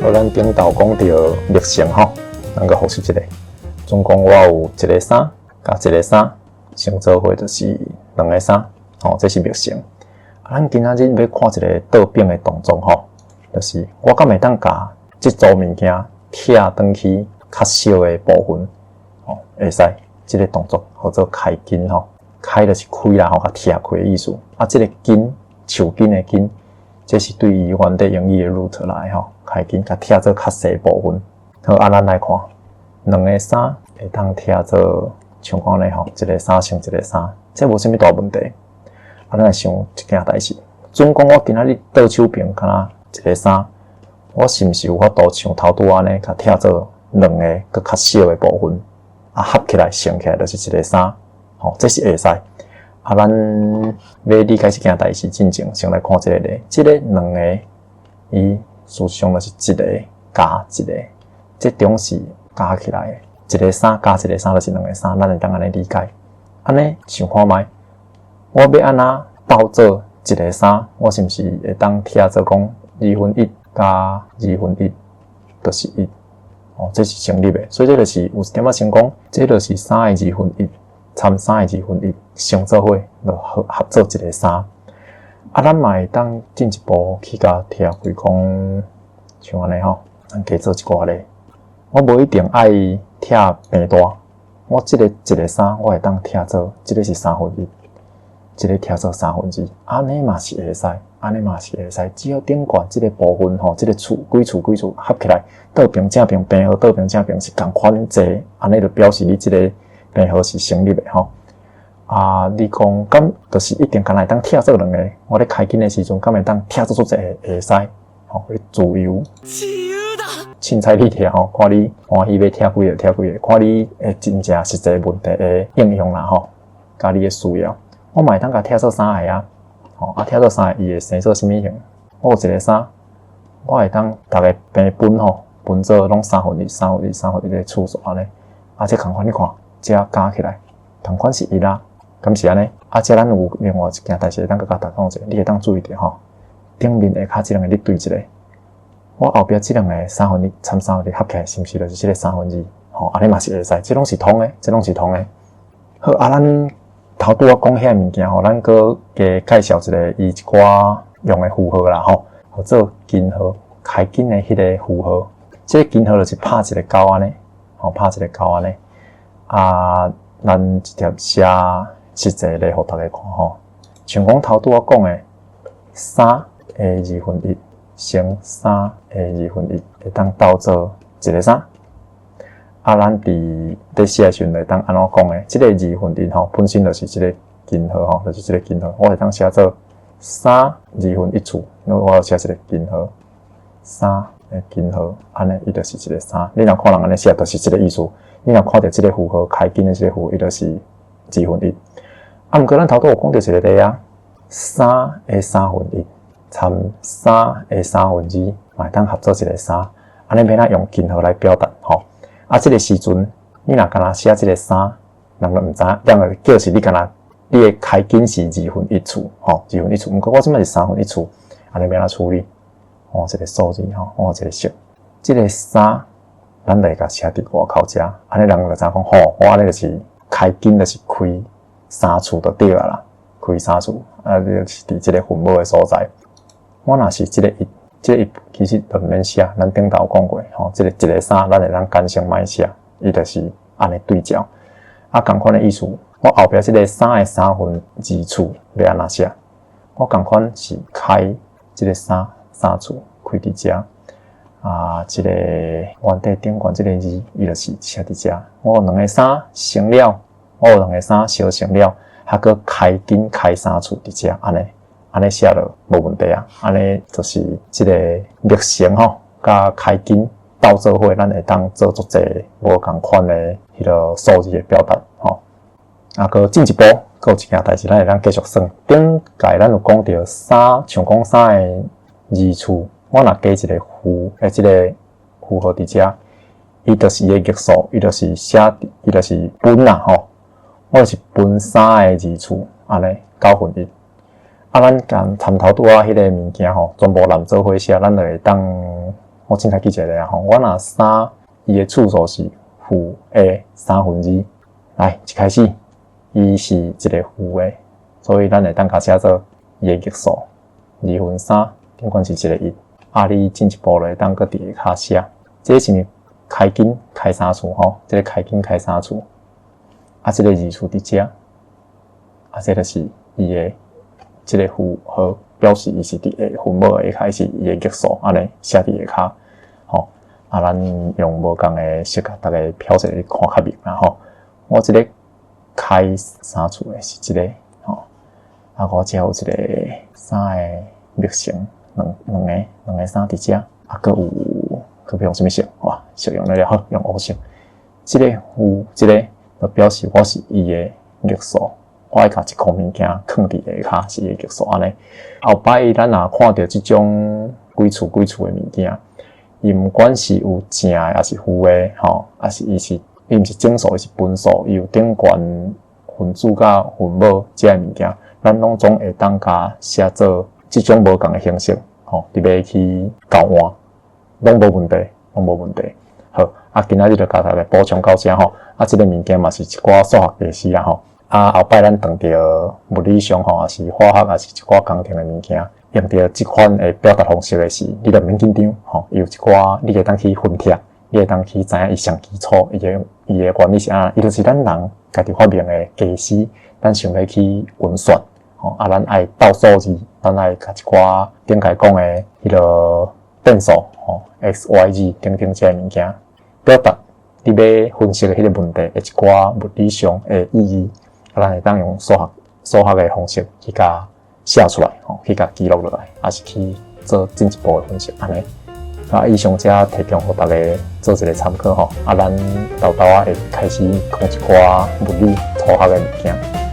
好，咱頂晝講著冪乘吼，咱閣複習一下。總共我有一个三佮一个三，乘做伙就是兩个三，吼，這是冪乘。啊，咱今仔日欲看一个倒反的動作吼，就是我敢會當共這組物件拆轉去較小的部分，吼，會使。這个動作號做開根吼，開就是開啦吼，共拆開的意思。啊，這个根，樹根的根，這是對伊原底英語的 root 來吼，開根共拆做較細部分。好，啊，咱來看，兩个三會當拆做像按呢吼，一个三乘一个三，這無啥物大問題。啊，咱來想一件代誌，準講我今仔日倒手爿敢若一个三，我是毋是有法度像頭拄按呢，共拆做兩个閣較小的部分？啊，合起來乘起來就是一个三，吼，這是會使。啊，咱欲理解這件代誌進前，先來看這个例，這个兩个，伊事實上就是一个加一个，這種是加起來的，一个三加一个三就是兩个三，咱會當按呢理解。按呢想看覓，我欲按怎鬥做一个三，我是毋是會當拆做講1/2加1/2，就是一？哦，這是成立的，所以這就是有一點仔先講，這就是三的二分一參三的二分一乘做伙，就合合做一个三。啊，咱嘛會當進一步去共拆開講，像按呢吼，咱加做一寡例。我無一定愛拆變大，我這個一个三，我會當拆做，這个是三分一，這个拆做三分二，按呢嘛是會使。按呢嘛是會使，只要頂懸這个部分吼，這个數幾處幾處合起來，倒爿正爿平號，倒爿正爿是仝款濟，按呢就表示你這个平號是成立的吼。啊，你講敢就是一定干焦會當拆做兩个？我咧開根的時陣，敢會當拆做足濟个？會使，吼，你自由。凊彩你拆吼，看你歡喜欲拆幾个，拆幾个，看你的真正實際問題的應用啦吼，佮你的需要，我嘛會當共拆做三个啊。吼，啊，拆做三个，伊會生做啥物形？我有一个三，我會當逐个平分吼，分做攏三分一、三分一、三分一的次數按呢。啊，這仝款你看，這加起來仝款是一啦，敢是按呢？啊，這咱有另外一件代誌會當閣共大家講者，你會當注意著吼，頂面下跤這兩個你對一下，我後壁這兩个三分一參三分一合起來，是毋是就是這个三分二？吼，按呢嘛是會使，這攏是通的，這攏是通的。好，啊，咱頭拄仔講遐物件吼，咱閣加介紹一个伊一寡用的符號啦吼，號做根號，開根的彼个符號。這个根號就是拍一个勾按呢，吼，拍一个勾按呢。啊，咱直接寫實際例予大家看吼。像講頭拄仔講的三的二分一乘三的二分一，會當鬥做一个三。啊，咱佇咧寫的時陣會當按怎講的？這个二分一吼，本身就是這个根號吼，就是這个根號。我會當寫做三二分一次，我寫一个根號，三的根號，按呢伊就是一个三。你若看人按呢寫，就是這个意思。你若看著這个符號開根的這个符號，伊就是二分一。啊，毋過咱頭拄有講著一个例啊，三的三分一參三的三分二，嘛會當合做一个三。按呢欲按怎用根號來表達吼？啊，這个時陣，你若干焦寫這个三，人就毋知影，人就叫是你干焦你的開根是二分一次，吼，二分一次。毋過我這擺是三分一次，按呢欲按怎處理？哦，這个數字吼，我有一个式，這个三，咱就會共寫佇外口遮，按呢人就知影講，吼，我按呢就是開根就是開三次就對啊啦，開三次，啊，就是佇這个分母的所在。我若是這个一。這个一其實就毋免寫，咱頂頭講過，吼，這个一个三，咱會當簡稱莫寫，伊就是按呢對照。啊，仝款的意思，我後壁這个三的三分二次欲按怎寫？我仝款是開這个三三次開佇遮，啊，這个原底頂懸這个二，伊就是寫佇遮。我有兩个三乘了，我有兩个三相乘了，還閣開根開三次佇遮，按呢。按呢寫就無問題啊！按呢就是這个冪乘吼，佮開根鬥做伙，咱會當做足濟無仝款的彼个數字的表達吼。啊，閣進一步，閣有一件代誌，咱會當繼續算。頂屆咱有講著三，像講三的二次，我若加一个負，欸，這个符號佇遮，伊就是伊的逆數，伊就是寫，伊就是分啦吼。我就是分三的二次，按呢九分一。啊，咱共參頭拄仔彼个物件吼，全部攬做伙寫，咱就會當我凊彩記一个啊吼，我若三伊的次數是負的三分二。來，一開始伊是一個負的，所以咱會當共寫做伊的逆數二分三，頂懸是一個一。啊，你進一步就會當閣佇下跤寫，這個是毋是開根開三次吼？這個開根開三次，啊，這個二次佇遮，啊，這就是伊的這個符號表示伊是佇下分母的下跤，是伊的逆數，按呢寫佇下跤，吼。啊，咱用無仝的色共逐家飄一个看較明啦吼。我這個開三次的是這個吼，啊，我遮有一個三个冪乘，兩個三佇遮，啊，閣有閣欲用啥物色？哇，色用了好，用烏色。這個有這個，就表示我是伊的逆數，我愛共一箍物件囥佇下跤，是伊的逆數按呢。後擺咱若看著這種幾次幾次的物件，伊毋管是有正的抑是負的，吼，抑是伊是伊毋是整數，伊是分數，伊有頂懸分子佮分母這个物件，咱攏總會當共寫做這種無仝的形式，吼，你欲去交換，攏無問題，攏無問題。好，啊，今仔日就共大家補充到遮吼，啊，這个物件嘛是一寡數學例子啦吼。啊，後擺咱當著物理上吼，抑是化學，抑是一寡工程的物件，用著這款的表達方式的時，你就毋免緊張吼。伊有一寡你會當去分拆，你會當去知影伊上基礎，伊的原理是按怎，伊就是咱人家己發明的家私，咱想欲去運算，吼，啊，咱愛鬥數字，咱愛共一寡頂擺講的彼个變數，吼，x、y、z 等等這个物件，表達你欲分析的彼个問題的一寡物理上的意義，啊，咱會當用數學的方式去共寫出來，吼，去共記錄落來，抑是去做進一步的分析，按呢。啊，以上遮提供予逐家做一个參考吼，啊，咱沓沓仔會開始講一寡物理、數學的物件。